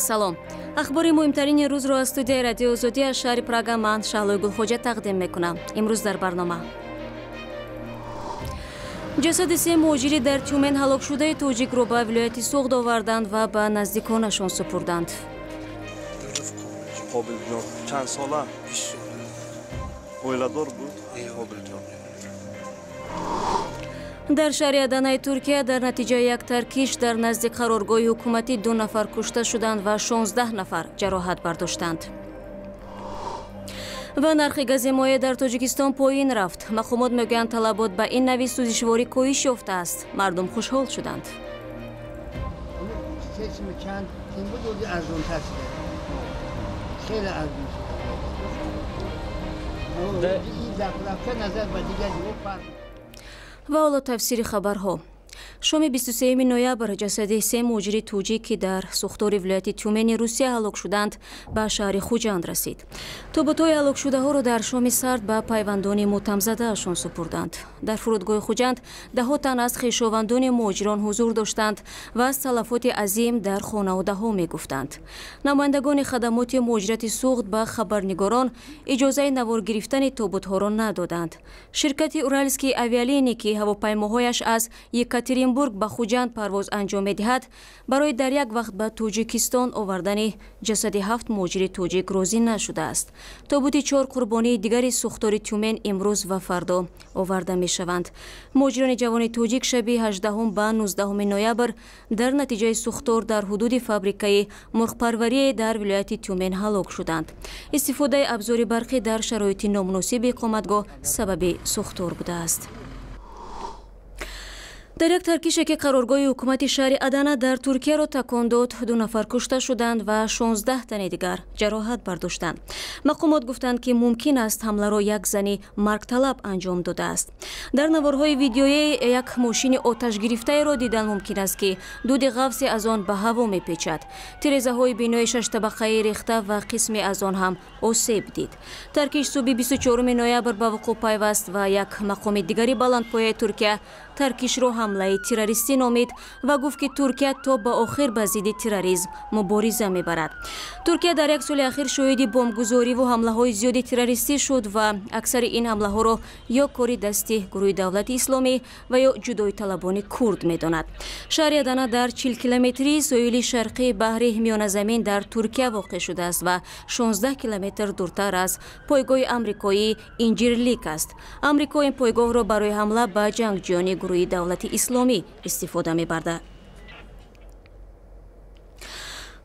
Салом. Ахбори муҳимтарини рӯзро аз студияи Радиои Озодӣ аз шаҳри Прага ман Шаҳлои Гулхоҷа тақдим мекунам. Имрӯз дар барнома: ҷасади се муҳоҷири дар Тюмен ҳалокшудаи тоҷикро ба вилояти Суғд оварданд ва ба наздиконашон супурданд. Қобилҷон чанд сола? Оиладор буд? Қобилҷон. Дар шаҳри Аданаи Туркия дар натиҷаи як таркиш дар назди қароргоҳи ҳукуматӣ 2 нафар кушта шуданд ва 16 нафар ҷароҳат бардоштанд. Ва нархи гази моеъ дар Тоҷикистон поин рафт. Мақомот мегӯянд, талабот ба ин нави сӯзишворӣ коҳиш ёфтааст. Мардум хушҳол шуданд. Ва ҳоло тафсири хабарҳо. Шоми 23 ноябр ҷасади се муҳоҷири тоҷик, ки дар сӯхтори вилояти Тюмени Русия ҳалок шуданд, ба шаҳри Хуҷанд расид. Тобутҳои ҳалокшудаҳоро дар шоми сард ба пайвандони мотамзадаашон супурданд. Дар фурудгоҳи Хуҷанд даҳо тан аз хешовандони муҳоҷирон ҳузур доштанд ва аз талафоти азим дар хонаводаҳо мегуфтанд. Намояндагони хадамоти муҳоҷирати Суғд ба хабарнигорон иҷозаи наворгирифтани тобутҳоро надоданд. Ширкати Уральские авиалинии, ки ҳавопаймоҳояш аз Екатеринбург ба Хуҷанд парвоз анҷом медиҳад, барои дар як вақт ба Тоҷикистон овардани ҷасади 7 муҳоҷири тоҷик розӣ нашудааст. Тобути 4 қурбонии дигари сӯхтори Тюмен имрӯз ва фардо оварда мешаванд. Муҳоҷирони ҷавони тоҷик шаби 18 ба 19 ноябр дар натиҷаи сӯхтор дар ҳудуди фабрикаи мурғпарварие дар вилояти Тюмен ҳалок шуданд. Истифодаи абзори барқӣ дар шароити номуносиби иқоматгоҳ сабаби сӯхтор будааст. Дар як таркише, ки қароргоҳи ҳукумати шаҳри Адана дар Туркияро такон дод, 2 нафар кушта шуданд ва 16 тани дигар ҷароҳат бардоштанд. Мақомот гуфтанд, ки мумкин аст ҳамларо як зани маргталаб анҷом додааст. Дар наворҳои видеоӣ як мошини оташгирифтаеро дидан мумкин аст, ки дуди ғафсе аз он ба ҳаво мепечад. Тирезаҳои бинои шаштабақаи рехта ва қисме аз он ҳам осеб дид. Таркиш субҳи 24 ноябр ба вуқӯъ пайваст ва як мақоми дигари баландпояи Туркия таркишро ҳамлаи террористӣ номид ва гуфт, ки Туркия то ба охир ба зидди терроризм мубориза мебарад. Туркия дар як соли ахир шоҳиди бомбгузориву ҳамлаҳои зиёди террористӣ шуд ва аксари ин ҳамлаҳоро ё кори дасти гурӯҳи Давлати Исломӣ ва ё ҷудоиталабони курд медонад. Шаҳри Адана дар 40 километрии соҳили шарқии баҳри Миёназамин дар Туркия воқеъ шудааст ва 16 километр дуртар аз пойгоҳи амрикоии Инҷирлик аст. Амрико ин пойгоҳро барои ҳамла ба ҷангҷӯёни гурӯҳи Давлати Исломӣ истифода мебард.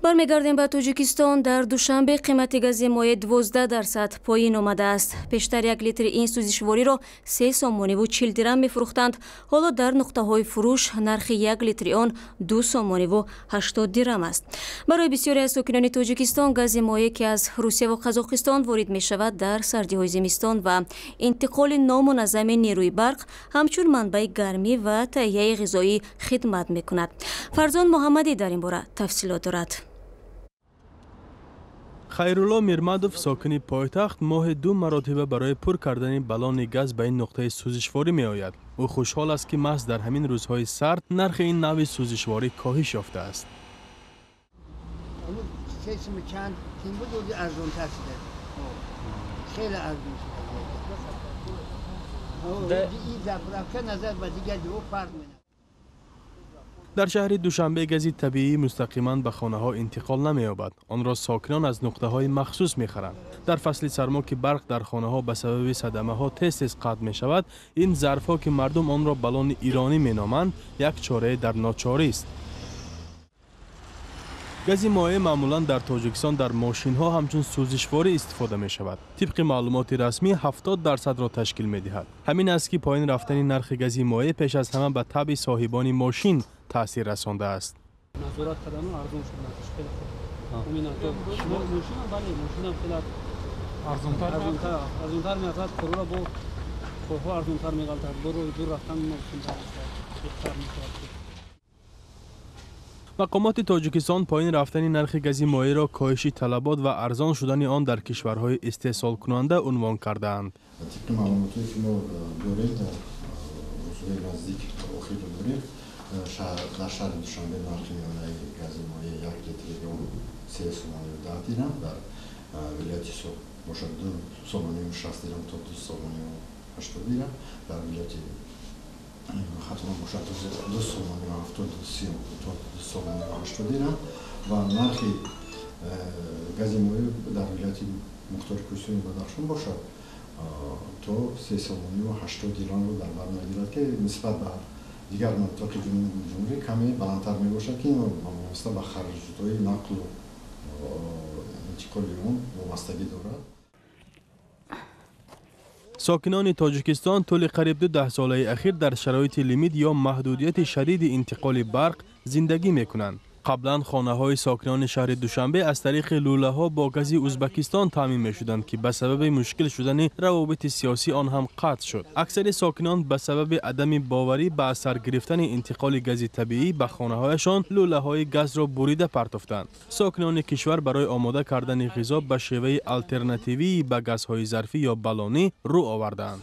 Бармегардем ба Тоҷикистон. Дар Душанбе қимати гази моеъ 12% поин омадааст. Пештар як литри ин сӯзишвориро 3 сомониву 40 дирам мефурӯхтанд. Ҳоло дар нуқтаҳои фурӯш нархи як литри он 2 сомониву 80 дирам аст. Барои бисёре аз сокинони Тоҷикистон гази моеъ, ки аз Русия ва Қазоқистон ворид мешавад, дар сардиҳои зимистон ва интиқоли номуназзами нерӯи барқ ҳамчун манбаи гармӣ ва таҳияи ғизоӣ хидмат мекунад. Фарзон Муҳаммадӣ дар ин бора тафсилот дорад. Хайрулло Мирмадов, сокини пойтахт, моҳи 2 маротиба барои пур кардани баллони газ ба ин нуқтаи сӯзишворӣ меояд. Ӯ хушҳол аст, ки маҳз дар ҳамин рӯзҳои сард нархи ин нави сӯзишворӣ коҳиш ёфтааст. Дар шаҳри Душанбе гази табиӣ мустақиман ба хонаҳо интиқол намеёбад. Онро сокинон аз нуқтаҳои махсус мехаранд. Дар фасли сармо, ки барқ дар хонаҳо ба сабаби садамаҳо тез-тез қатъ мешавад, ин зарфҳо, ки мардум онро баллони иронӣ меноманд, як чораe дар ночорист. Гази моеъ маъмулан дар Тоҷикистон дар мошинҳо ҳамчун сӯзишворӣ истифода мешавад. Тибқи маълумоти расмӣ 70%-ро ташкил медиҳад. Ҳамин аст, ки поин рафтани нархи гази моеъ пеш аз ҳама ба табъи соҳибони мошин таъсир расондааст. Назорат кардану арзон шуд нархаш хеле хуб. Мошинам, бале, мошинам хеле арзонтар меғалтад, қурра бо коҳҳо арзонтар меғалтад, бо роҳи дур рафтан осонтар мешавад, беҳтар мешавад. Мақомоти Тоҷикистон поин рафтани нархи гази моеъро коҳиши талабот ва арзон шудани он дар кишварҳои истеҳсолкунанда унвон кардаанд. Тибқи маълумотое, ки мо дорем, дар рӯзҳои наздик охирро дорем, дар шаҳри Душанбе нархи миёнаи гази моеъ як литри он 3 сомонӣ 10 дирам, дар вилояти Суғд бошад 2 сомонӣ 60 дирам то 2 сомонӣ 80 дирам, дар вилояти Хатлон бошад 2 сомонӣ 73 то 2 сомонӣ 80 дирам ва нархи гази моеъ дар вилояти Мухтори Кӯҳистони Бадахшон бошад то 3 сомонӣ 80 дирамро дар бар мегирад, ки нисбат ба дигар минтақаи ҷумҳурӣ каме баландтар мебошад, ки вобаста ба хароҷотҳои нақлу интиқоли он вобастагӣ дорад. Сокинони Тоҷикистон тӯли қариб 2 даҳсолаи ахир дар шароити лимит ё маҳдудияти шадиди интиқоли барқ зиндагӣ мекунанд. Қаблан хонаҳои сокинони шаҳри Душанбе аз тариқи лӯлаҳо бо гази Узбакистон таъмин мешуданд, ки ба сабаби мушкил шудани равобити сиёсӣ он ҳам қатъ шуд. Аксари сокинон ба сабаби адами боварӣ ба аз сар гирифтани интиқоли гази табиӣ ба хонаҳояшон лӯлаҳои газро бурида партофтанд. Сокинони кишвар барои омода кардани ғизо ба шеваи алтернативии ба газҳои зарфӣ ё баллонӣ рӯ овардаанд.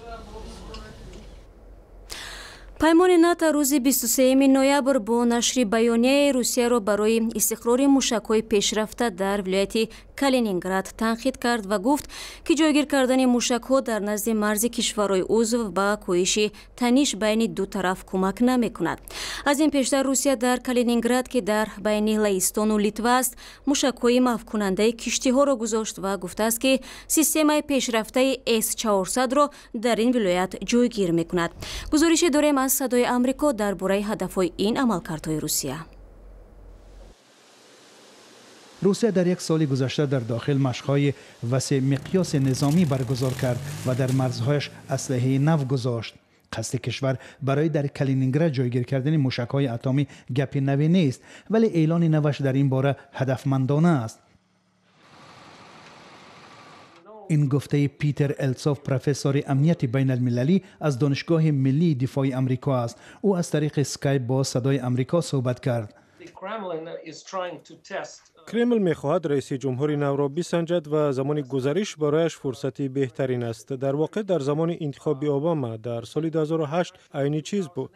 Паймони НАТО рӯзи 23 ноябр бо нашри баёнияи Русияро барои истиқрори мушакҳои пешрафта дар вилояти Калининград танқид кард ва гуфт, ки ҷойгир кардани мушакҳо дар назди марзи кишварҳои узв ба коҳиши таниш байни ду тараф кӯмак намекунад. Аз ин пештар Русия дар Калининград, ки дар байни Лаистону Литва аст, мушакҳои маҳвкунандаи киштиҳоро гузошт ва гуфтааст, ки системаи пешрафтаи С-400-ро дар ин вилоят ҷойгир мекунад. Гузорише дорем аз Садои Амрико дар бораи ҳадафҳои ин амалкардҳои Русия. Русия дар як соли гузашта дар дохил машқҳои васеъ миқёси низомӣ баргузор кард ва дар марзҳояш аслиҳаи нав гузошт. Қасди кишвар барои дар Калининград ҷойгир кардани мушакҳои атомӣ гапи наве нест, вале эълони наваш дар ин бора ҳадафмандона аст. Ин гуфтаи Питер Елцов, профессори амнияти байналмилалӣ аз Донишгоҳи миллии дифои Амрико аст. Ӯ аз тариқи Скайп бо Садои Амрико суҳбат кард. Кремл мехоҳад раиси ҷумҳури навро бисанҷад ва замони гузариш барояш фурсати беҳтарин аст. Дар воқеъ дар замони интихоби Обама дар соли 2008 айни чиз буд.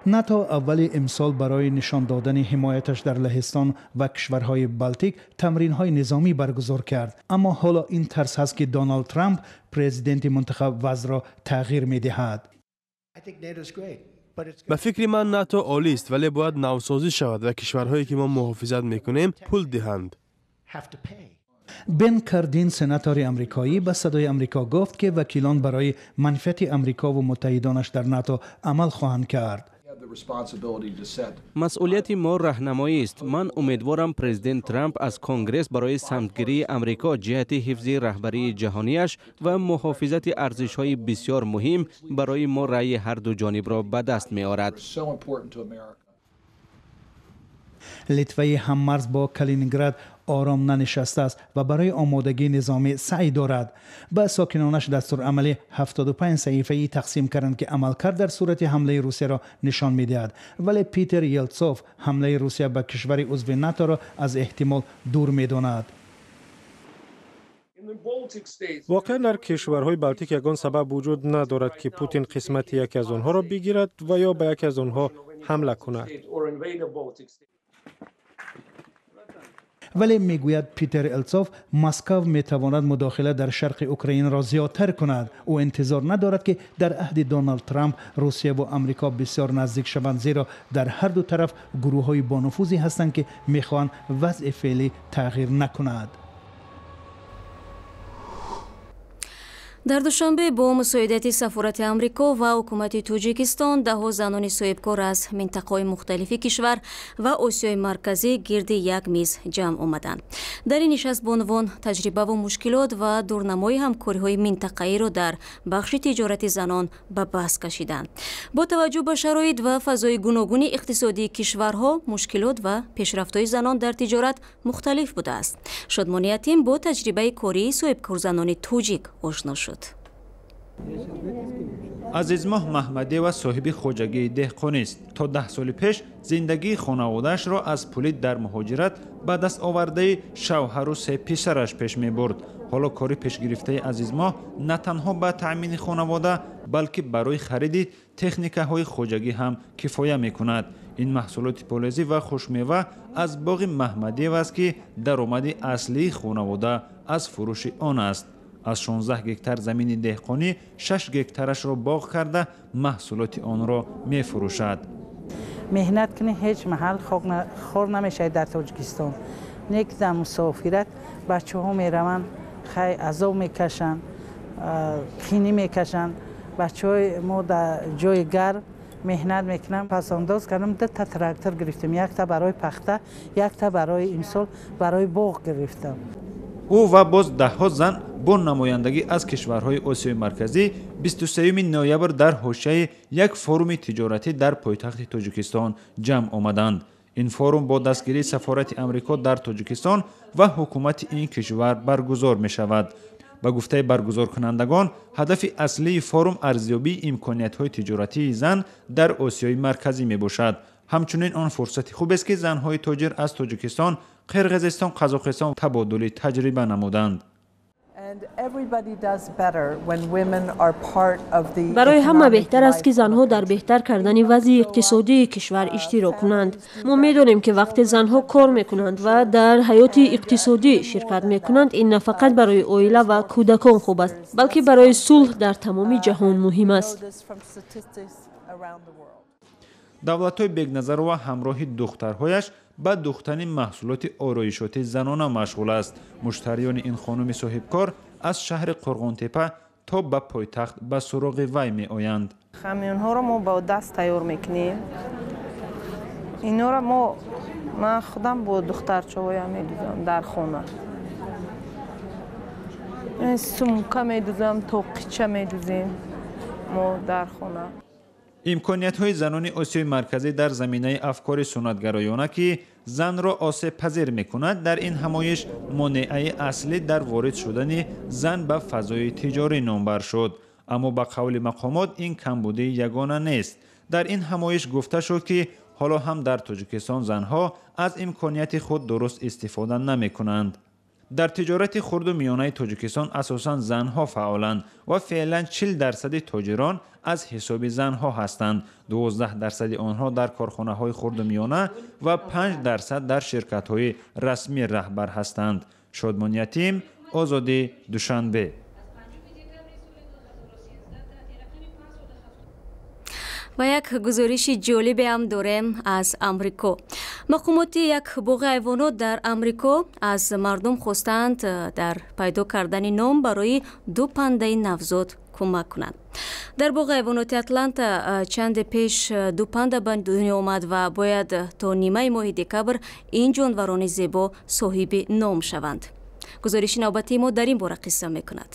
НАТО аввали имсол барои нишон додани ҳимояташ дар Лаҳистон ва кишварҳои Балтик тамринҳои низомӣ баргузор кард. Аммо ҳоло ин тарс ҳаст, ки Доналд Трамп, президенти мунтахаб, вазъро тағйир медиҳад. Ба фикри ман НАТО олист, вале бояд навсозӣ шавад ва кишварҳое ки мо муҳофизат мекунем пул диҳанд. Бен Кардин, сенатори амрикоӣ, ба Садои Амрико гуфт, ки вакилон барои манфиати Амрико ва муттаҳидонаш дар НАТО амал хоҳанд кард. Масъулияти мо раҳнамоӣ аст. Ман умедворам президент Трамп аз Конгресс барои самтгирии Амрико ҷиҳати ҳифзи раҳбарии ҷаҳонияш ва муҳофизати арзишҳои бисёр муҳим барои мо раъйи ҳарду ҷонибро ба даст меорад. Литваи ҳаммарз бо Калининград ором нанишастааст ва барои омодагии низомӣ саъй дорад. Ба сокинонаш дастурамали 75 саҳифаӣ тақсим карданд, ки амалкард дар сурати ҳамлаи Русияро нишон медиҳад. Вале Питер Елцов ҳамлаи Русия ба кишвари узви НАТО-ро аз эҳтимол дур медонад. Воқеан дар кишварҳои Балтик ягон сабаб вуҷуд надорад, ки Путин қисмати яке аз онҳоро бигирад ва ё ба яке аз онҳо ҳамла кунад. Вале мегӯяд Питер Елцов, Москав метавонад мудохила дар шарқи Украинаро зиёдтар кунад. Ӯ интизор надорад, ки дар аҳди Доналд Трамп Русия ва Амрико бисёр наздик шаванд, зеро дар ҳар ду тараф гурӯҳҳои бонуфузе ҳастанд, ки мехоҳанд вазъи феълӣ тағйир накунад. Дар Душанбе бо мусоидати сафорати Амрико ва ҳукумати Тоҷикистон даҳҳо занони соҳибкор аз минтақаҳои мухталифи кишвар ва Осиёи Марказӣ гирди як миз ҷамъ омаданд. Дар ин нишаст бонувон таҷрибаву мушкилот ва дурнамои ҳамкориҳои минтақаиро дар бахши тиҷорати занон ба баҳс кашиданд. Бо таваҷҷӯҳ ба шароит ва фазои гуногуни иқтисодии кишварҳо, мушкилот ва пешрафтҳои занон дар тиҷорат мухталиф будааст. Шодмони Ятим бо таҷрибаи кории соҳибкорзанони тоҷик ошно шуд. Азизмоҳ Маҳмадиева соҳиби хоҷагии деҳқонист. То 10 соли пеш зиндагии хонаводаашро аз пули дар муҳоҷират ба даст овардаи шавҳару се писараш пеш мебурд. Ҳоло кори пешгирифтаи Азизмоҳ на танҳо ба таъмини хонавода, балки барои хариди техникаҳои хоҷагӣ ҳам кифоя мекунад. Ин маҳсулоти полезӣ ва хушмева аз боғи Маҳмадиева аст, ки даромади аслии хонавода аз фурӯши он аст. Аз 16 гектар замини деҳқонӣ 6 гектарашро боғ карда, маҳсулоти онро мефурӯшад. Меҳнат кунӣ, ҳеҷ маҳал хор намешавад дар Тоҷикистон. Не ки дар мусофират бачаҳо мераванд, хай азоб мекашанд, қинӣ мекашанд. Бачаҳои мо дар ҷои гарм меҳнат мекунанд. Пасандоз кардам, 2 та трактор гирифтем, якта барои пахта, якта барои имсол барои боғ гирифтам. Ӯ ва боз даҳҳо зан бо намояндагӣ аз кишварҳои Осиёи Марказӣ 23 ноябр дар ҳошияи як форуми тиҷоратӣ дар пойтахти Тоҷикистон ҷамъ омаданд. Ин форум бо дастгирии сафорати Амрико дар Тоҷикистон ва ҳукумати ин кишвар баргузор мешавад. Ба гуфтаи баргузоркунандагон, ҳадафи аслии форум арзёбии имкониятҳои тиҷоратии зан дар Осиёи Марказӣ мебошад. Ҳамчунин он фурсати хубест, ки занҳои тоҷир аз Тоҷикистон, Қирғизистон, Қазоқистон табодули таҷриба намуданд. Барои ҳама беҳтар аст, ки занҳо дар беҳтар кардани вазъи иқтисодии кишвар иштирок кунанд. Мо медонем, ки вақте занҳо кор мекунанд ва дар ҳаёти иқтисодӣ ширкат мекунанд, ин на фақат барои оила ва кӯдакон хуб аст, балки барои сулҳ дар тамоми ҷаҳон муҳим аст. Давлатҳои Бекназарова ҳамроҳи духтарҳояш ба духтани маҳсулоти ороишоти занона машғул аст. Муштариёни ин хонуми соҳибкор аз шаҳри Қурғонтепа то ба пойтахт ба суроғи вай меоянд. Хамёнҳоро мо бо даст тайёр мекунем. Инора мо, ман худам бо духтарчаҳоям медузам дар хона. Сумка медузам, тоқича медузем мо дар хона. Имкониятҳои занони Осиёи Марказӣ дар заминаи афкори суннатгароёна, ки занро осебпазир мекунад, дар ин ҳамоиш монеаи аслӣ дар ворид шудани зан ба фазои тиҷорӣ номбар шуд. Аммо ба қавли мақомот, ин камбудии ягона нест. Дар ин ҳамоиш гуфта шуд, ки ҳоло ҳам дар Тоҷикистон занҳо аз имконияти худ дуруст истифода намекунанд. Дар тиҷорати хурду миёнаи Тоҷикистон асосан занҳо фаъоланд ва феълан 40% тоҷирон аз ҳисоби занҳо ҳастанд. 12% онҳо дар корхонаҳои хурду миёна ва 5% дар ширкатҳои расмӣ раҳбар ҳастанд. Шодмон Ятим, Озодӣ, Душанбе. Ва як гузориши ҷолибе ҳам дорем аз Амрико. Мақомоти як боғи ҳайвонот дар Амрико аз мардум хостанд, дар пайдо кардани ном барои ду пандаи навзод кӯмак кунанд. Дар боғи ҳайвоноти Атланта чанде пеш ду панда ба дунё омад ва бояд то нимаи моҳи декабр ин ҷонварони зебо соҳиби ном шаванд. Гузориши навбатии мо дар ин бора қисса мекунад.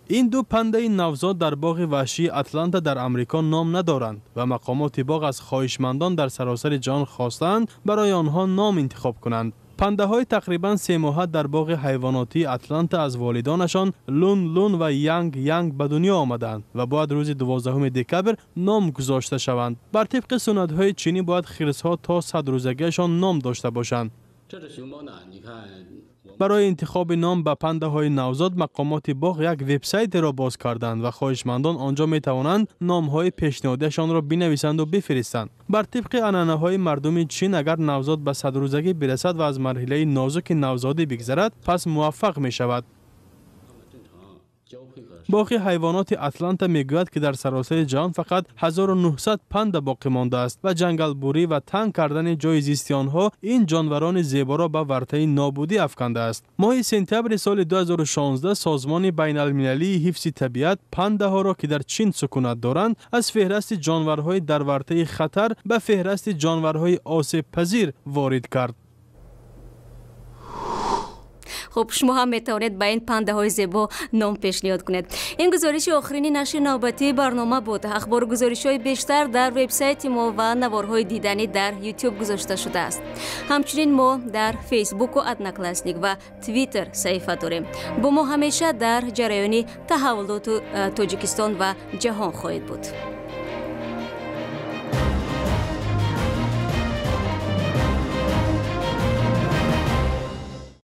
Ин ду пандаи навзод дар боғи ваҳшии Атланта дар Амрико ном надоранд ва мақомоти боғ аз хоҳишмандон дар саросари ҷаҳон хостаанд, барои онҳо ном интихоб кунанд. Пандаҳои тақрибан 3 моҳа дар боғи ҳайвонотии Атланта аз волидонашон Лун Лун ва Янг Янг ба дунё омаданд ва бояд рӯзи 12 декабр ном гузошта шаванд. Бар тибқи суннатҳои чинӣ, бояд хирсҳо то 100 рӯзагиашон ном дошта бошанд. Барои интихоби ном ба пандаҳои навзод мақомоти боғ як вебсайтеро боз карданд ва хоҳишмандон он ҷо метавонанд номҳои пешниҳодиашонро бинависанду бифиристанд. Бар тибқи анъанаҳои мардуми Чин, агар навзод ба 100 рӯзагӣ бирасад ва аз марҳилаи нозуки навзодӣ бигзарад, пас муваффақ мешавад. Боғи ҳайвоноти Атланта мегӯяд, ки дар саросари ҷаҳон фақат 1900 панда боқӣ мондааст ва ҷангалбурӣ ва танг кардани ҷойи зисти онҳо ин ҷонварони зеборо ба вартаи нобудӣ афкандааст. Моҳи сентябри соли 2016 Созмони байналмилалии ҳифзи табиат пандаҳоро, ки дар Чин сукунат доранд, аз феҳрасти ҷонварҳои дар вартаи хатар ба феҳрасти ҷонварҳои осебпазир ворид кард. Хуб, шумо ҳам метавонед ба ин пандаҳои зебо ном пешниҳод кунед. Ин гузориши охирини нашри навбатии барнома буд. Ахбору гузоришҳои бештар дар вебсайти мо ва наворҳои диданӣ дар Ютуб гузошта шудааст. Ҳамчунин мо дар Фейсбуку Одноклассник ва Твиттер саҳифа дорем. Бо мо ҳамеша дар ҷараёни таҳаввулоту Тоҷикистон ва ҷаҳон хоҳед буд.